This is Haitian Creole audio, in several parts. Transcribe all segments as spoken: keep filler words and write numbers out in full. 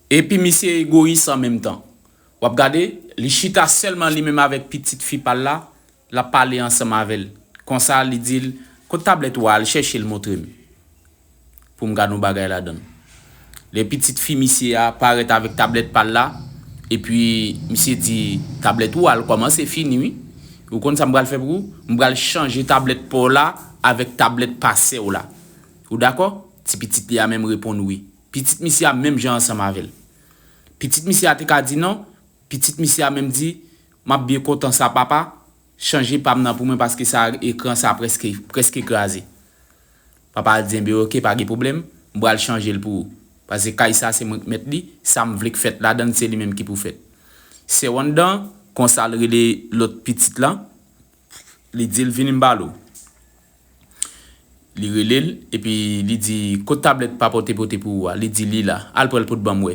Epi misye egoyis an menm tan. W ap gade, li chita sèlman li menm avèk pitit fi pa l la, l ap pale ansanm avè l. Konsa, li di l, "Kot tablèt ou a? Al chèche l, montre m. Pou m gade yon bagay ladan l." Lè pitit fi misye a parèt avèk tablèt pa l la, epi misye di, "Tablèt ou a, l kòmanse fini, wi. Ou konn sa m pral fè pou ou? M pral chanje tablèt pa w la avèk tablèt pa sè w la. Ou dakò?" Ti pitit li a menm reponn wi. Pitit misye a menm jan ansanm avè l. Pitit misye a te ka di non. Pitit misye a menm di, "M ap byen kontan sa, papa. Chanje pa m nan pou mwen, paske sa, ekran sa prèske, prèske kraze." Papa a di, "Enben, oke, pa gen pwoblèm. M pral chanje l pou ou. Paske kay sa, se mwen k mèt li. Sa m vle k fèt ladan l, se li menm ki pou fèt." Sè w anndan, konsa l rele lòt pitit lan. Li di l, "Vini m pale w." Li rele l, epi li di, "Kot tablèt papa w te pote pou ou a?" Li di, "Li la." "Al pran l pou t ban m wè.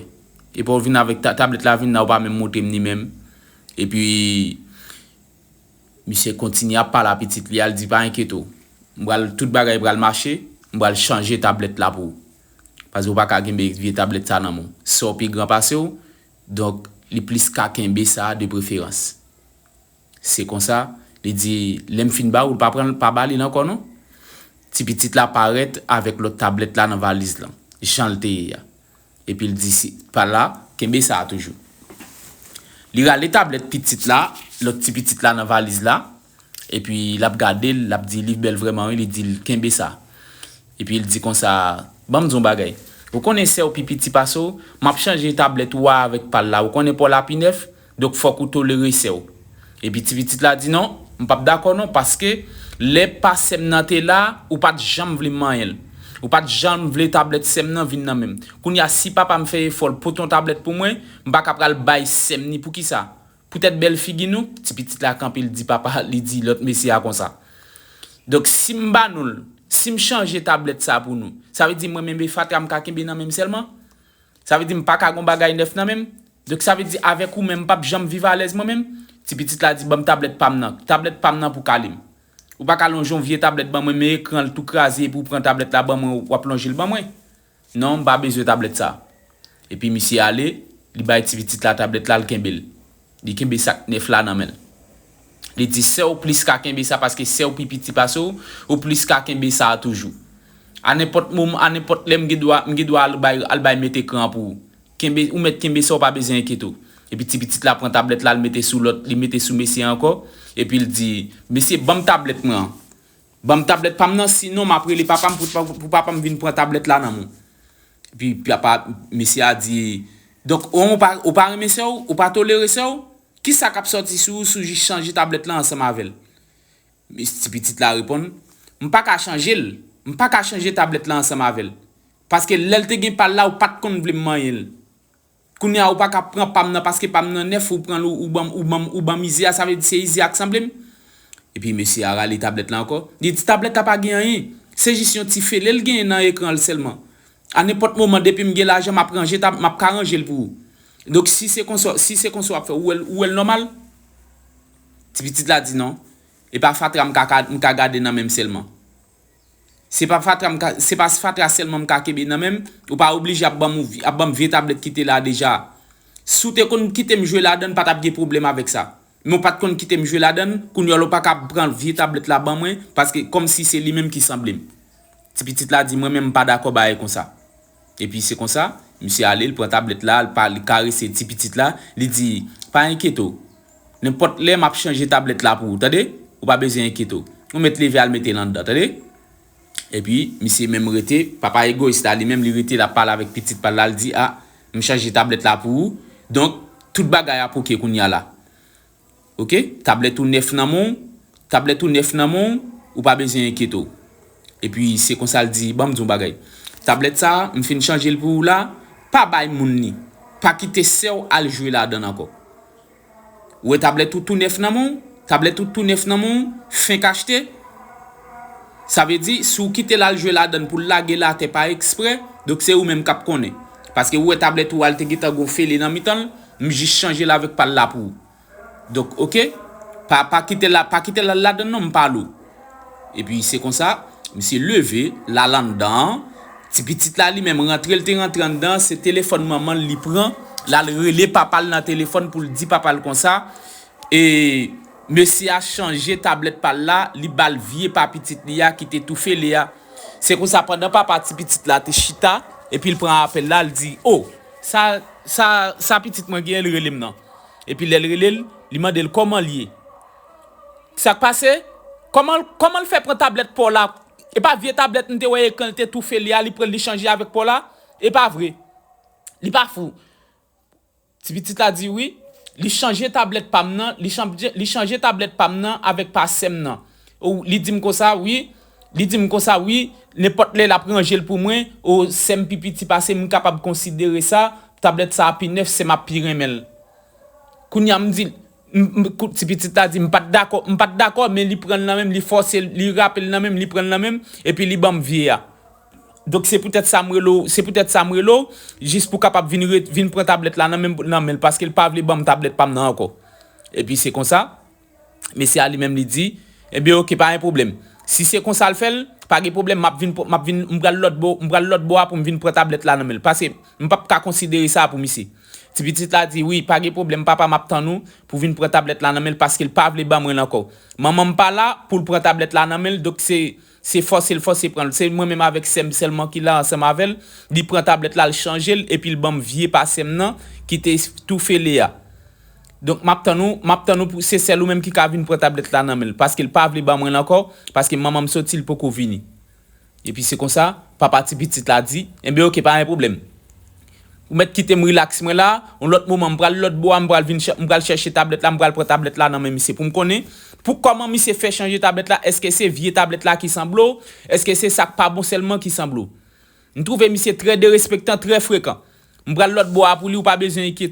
Epi w vin avèk ta-, tablèt la vin la, ou pa menm montre m ni menm." Epi, misye kontinye ap pale a pitit li a, l di, "Pa enkyete w. M pral, tout bagay pral mache, m pral chanje tablèt la pou ou. Paske w pa ka kenbe vye tablèt sa nan men w. Sè w pi gran pase w, donk, li plis ka kenbe sa de preferans." Se konsa, li di, "Lè m fin ba ou l, pa pran l, pa ba li l ankò non." Ti pitit la parèt avèk lòt tablèt la nan valiz lan, jan l te ye a. Epi l di si, pa la, kenbe sa a toujou. Li rale tablèt pitit la, lòt ti pitit la nan valiz la, epi l ap gade l, l ap di, "Li bèl vrèman wi," li di l, "Kenbe sa." Epi l di konsa, "Ban m di w yon bagay. Ou konnen sè w pi piti pase w, m ap chanje tablèt ou a avèk pa l la. Ou konnen pa w la pi nèf, donk fòk ou tolere sè w." Epi ti pitit la di, "Non, m p ap dakò non, paske lè pa sè m nan te la, ou pa t janm vle m manyen l. Ou pa t janm vle tablèt sè m nan vin nan men m. Kounye a, si papa m fè efò l pote yon tablèt pou mwen, m pa ka pral bay sè m ni poukisa? Poutèt bèl figi nou?" Ti pitit la kanpe, l di papa, li di lòt mesye a konsa, "Donk, si m ba nou l, si m chanje tablèt sa pou nou, sa vle di mwen menm e fatra m ka kenbe nan men m sèlman? Sa vle di m pa ka gon bagay nèf nan men m? Donk, sa vle di avèk ou menm, m p ap janm viv alèz mwen menm?" Ti pitit la di, "Ban m tablèt pa m nan. Tablèt pa m nan pou kale m. Ou pa ka lonje yon vye tablèt ban mwen, men ekran l tou kraze, epi w pran tablèt la ban mwen, w ap lonje l ban mwen. Non, m pa bezwen tablèt sa." Epi misye ale, li bay ti pitit la tablèt la, l kenbe l. Li kenbe sa k nèf la nan men l. Li di, "Sè w plis ka kenbe sa, paske sè w pi piti pase w, ou plis ka kenbe sa a toujou. A nenpòt moman, a nenpòt lè, m gen dwa, m gen dwa al bay, al bay mèt ekran an pou ou. Kenbe, ou mèt kenbe sa, ou pa bezwen enkyete w." Epi ti pitit la pran tablèt la, l mete sou lòt, li mete sou mesye a ankò. Epi l di, "Mesye, ban m tablèt mwen an. Ban m tablèt pa m nan, sinon m ap rele papa m pou, pou, pou papa m vin pran tablèt la nan men w." Epi papa, mesye a di, "Donk, ou, ou pa, ou pa renmen sè w, ou pa tolere sè w? Kisa k ap sòti sou ou si w jis chanje tablèt la ansanm avè l?" Ti pitit la reponn, "M pa ka chanje l. M pa ka chanje tablèt la ansanm avè l. Paske lè l te gen pa l la, ou pa t konn vle m manyen l. Kounye a, ou pa ka pran pa m nan, paske pa m nan nèf, ou pran l, ou, ou ban m, ou ban m, ou ban m izi a, sa vle di se izi a k sanble m?" Epi mesye a rale tablèt la ankò. Li di, "Tablèt la pa gen anyen. Se jis yon ti fele l genyen nan ekran l sèlman. A nenpòt moman, depi m gen lajan, m ap ranje tab-, m ap ka ranje l pou ou. Donk, si se konsa, si se konsa w ap fè, ou wè l, ou wè l nòmal?" Ti pitit la di, "Non. E pa fatra m ka, ka, m ka gade nan men m sèlman. Se pa fatra m ka, se pa fatra sèlman m ka kenbe nan men m, ou pa oblije ap ban m, ap ban m vye tablèt ki te la deja. Si w te konn kite m jwe ladan l, pa t ap gen pwoblèm avèk sa. Men w pa t konn kite m jwe ladan l, kounye a w pa ka pran vye tablèt la ban mwen, paske kòmsi se li menm ki sanble m." Ti pitit la di, "Mwen menm m pa dakò bagay konsa." Epi se konsa, misye ale, l pran tablèt la, l pa, li karese ti pitit la, li di, "Pa enkyete w. Nenpòt lè m ap chanje tablèt la pou ou, tande? Ou pa bezwen enkyete w. Ou mèt leve al mete l anndan, tande?" Epi misye menm rete, papa egoyis la, li menm li rete, l ap pale avèk pitit pa l la, l di, "A, m chanje tablèt la pou ou. Donk, tout bagay ap oke kounye a la. Oke? Tablèt ou nèf nan men w, tablèt ou nèf nan men w, ou pa bezwen enkyete w." Epi se konsa l di, "Ban m di w yon bagay. Tablèt sa a, m fin chanje l pou ou la, pa bay moun li. Pa kite sè w al jwe ladan l ankò. Ou wè tablèt ou tou nèf nan men w, tablèt ou tou nèf nan men w, fenk achte. Sa vle di, si w kite l al jwe ladan l pou l lage l atè pa eksprè, donk se ou menm k ap konnen. Paske ou wè tablèt ou a, l te gentan gon fele nan mitan l, m jis chanje l avèk pa l la pou ou. Donk, oke, pa, pa kite l la, pa kite l al ladan l non, m pale w." Epi se konsa, misye leve, l al anndan an, Ti pitit la li menm rantre, l te rantre anndan, se telefòn manman l li pran, l al rele papa l nan telefòn pou l di papa l konsa, e mesye a chanje tablèt pa l la, li ba l vye pa pitit li a ki te tou fele a. Se konsa pandan papa ti pitit la te chita, epi l pran apèl la, l di, "O, sa, sa, sa pitit mwen genyen, l rele m nan." Epi lè l rele l, li mande l kòman l ye. Sa k pase? Kòman, kòman l fè pran tablèt pa w la? E pa vye tablèt m te wè ekran l te tou fele a, li pran l, li chanje avèk pa w la? E pa vre. Li pa fou. Ti pitit la di wi. Li chanje tablèt pa m nan, li chanje, li chanje tablèt pa m nan avèk pa sè m nan. Ou, li di m konsa, wi. Li di m konsa, wi. Nenpòt lè l ap ranje l pou mwen, o sè m pi piti pase m, m kapab konsidere sa. Tablèt sa a pi nèf, sè m ap pi renmen l. Kounye a m di, m, m, kou-, ti pitit la di, "M pa t dakò, m pa t dakò," men li pran l nan men m, li fòse l, li rape l nan men m, li pran l nan men m, epi li ban m vye a. Donk, se poutèt sa m rele w, se poutèt sa m rele w, jis pou kapab vin, re-, vin pran tablèt la nan men, nan men l, paske l pa vle ban m tablèt pa m nan ankò. Epi se konsa, mesye a li menm li di, "Ebyen, oke, pa gen pwoblèm. Si se konsa l fè l, pa gen pwoblèm, m ap vin, m ap vin, m pral lòt bò, m pral lòt bò a pou m vin pran tablèt la nan men l." Paske m p ap ka konsidere sa pou misye. Ti pitit la di, "Wi, pa gen pwoblèm, papa, m ap tann ou pou vin pran tablèt la nan men l, paske l pa vle ban mwen l ankò. Manman m pa la pou l pran tablèt la nan men l, donk se, se fòse l fòse pran l. Se mwen menm avèk sè m sèlman ki la ansanm avè l. Li pran tablèt la, l chanje l, epi l ban m vye pa sè m nan ki te tou fele a. Donk, m ap tann ou, m ap tann ou pou se sèl ou menm ki ka vin pran tablèt la nan men l, paske l pa vle ban mwen l ankò, paske manman m soti, l poko vini." Epi se konsa, papa ti pitit la di, "Enben, oke, pa gen pwoblèm. Ou mèt kite m rilaks mwen la, yon lòt moman, m pral lòt bò a, m pral vin chè-, m pral chèche tablèt la, m pral pran tablèt la nan men misye pou m konnen pou kòman misye fè chanje tablèt la, èske se vye tablèt la ki sanble w, èske se sa k pa bon sèlman ki sanble w. M twouve misye trè derespektan, trè frekan. M pral lòt bò a pou li, ou pa bezwen enkyete."